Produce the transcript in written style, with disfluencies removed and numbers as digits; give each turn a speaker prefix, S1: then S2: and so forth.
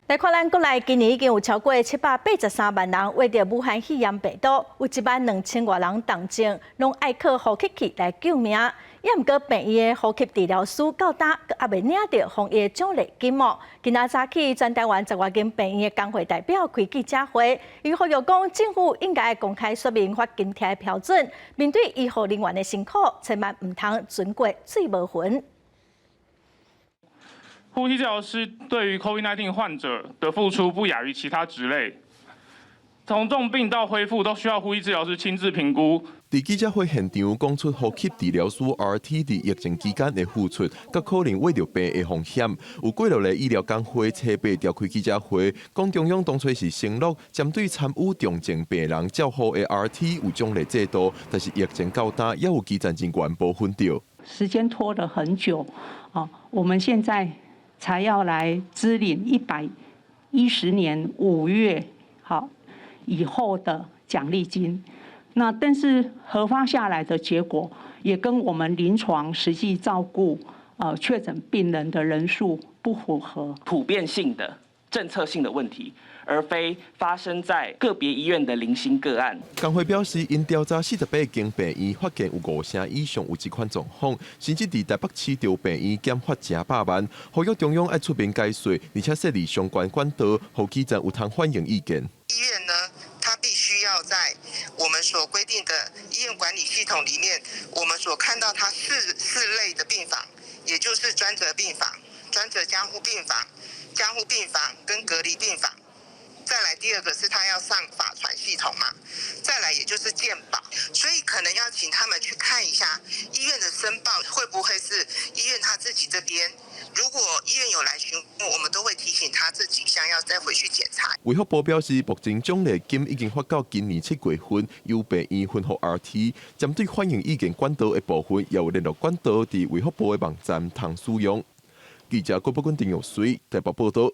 S1: 來看咱國內今年已經有超過783萬人罹著武漢肺炎病毒，有1萬2000外人重症，攏愛靠呼吸器來救命。也毋過病院的呼吸治療師到今猶未領著防疫獎勵金哦。今仔早起，全台灣10外間病院的工會代表開記者會，𪜶呼籲講政府應該公開說明發津貼的標準，面對醫護人員的辛苦，千萬毋通船過水無痕。
S2: 呼吸治療師對於 COVID-19 患者的付出不亞於其他職類，從重病到恢復都需要呼吸治療師親自評估。
S3: 佇記者會現場講出呼吸治療師 RT 佇疫情期間的付出，佮可能罹著病的風險。有幾落個醫療工會初八召開記者會，講中央當初是承諾針對參與重症病人照護的 RT 有獎勵制度，但是疫情到今，猶有基層人員無分著。
S4: 時間拖了很久，啊，我們現在才要來支領110年5月好以後的獎勵金，那但是核發下來的結果也跟我們臨床實際照顧確診病人的人數不符合。
S5: 普遍性的政策性的問題，而非發生在個別醫院的零星個案。
S3: 工會表示，𪜶調查48間病院，發現有五成以上有這款狀況，甚至佇台北市著病院減發成百萬，呼籲中央愛出面解說，而且設立相關管道，予基層有通反映意見。
S6: 醫院呢，它必須要在我們所規定的醫院管理系統裡面，我們所看到它四類的病房，也就是專責病房、專責加護病房、加護病房跟隔離病房。再來第二個是他要上法傳系統嘛，再來也就是健保，所以可能要請他們去看一下醫院的申報會不會是醫院他自己這邊，如果醫院有來詢問，我們都會提醒他這幾項要再回去檢查。
S3: 衛福部表示，目前獎勵金已經發到今年7月份，由病院分予 RT，針對反映意見管道的部分，也有聯絡管道佇衛福部的網站通使用。記者郭寶君、陳玉水台北報道。